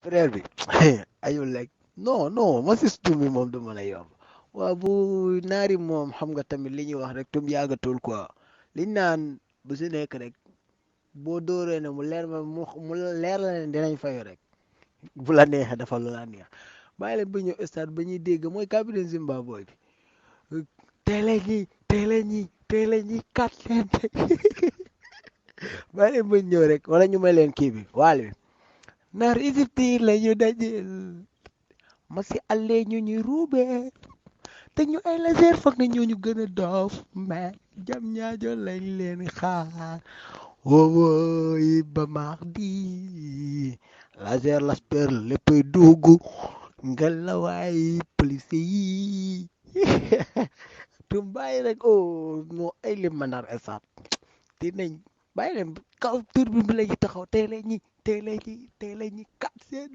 frère bi ayul lekk non non ma sis tuumi moom du mën a yomb waaw bu naari moom xam nga tamit li ñuy wax rek tum yàggatul quoi liñ naan bu si nekk rek boo dóoree ne mu leer ma mu leer la ne dinañ fayu rek bu la neexee dafa lu la neex bàyyi leen ba ñëw stade ba ñuy dégg mooy capitaine Zimbabwe bi teele ñi kat leen bàyyi leen ba ñëw rek wala ñu may leen kii bi waal bi naar Égypte yi la ñu dajeel ma si àllee ñu ñuy ruube te ñu ay laser foog na ñoo ñu gën a doof mais jam ñaajo lañ leen xaar wowoy ba mardi laser lasper léppay dugg ngelawaay police yi tum bàyyi rek oh non ay lim ma nar esat dinañ bàyyi leen kaw tur bi la ñu taxaw tey la ñi kat seen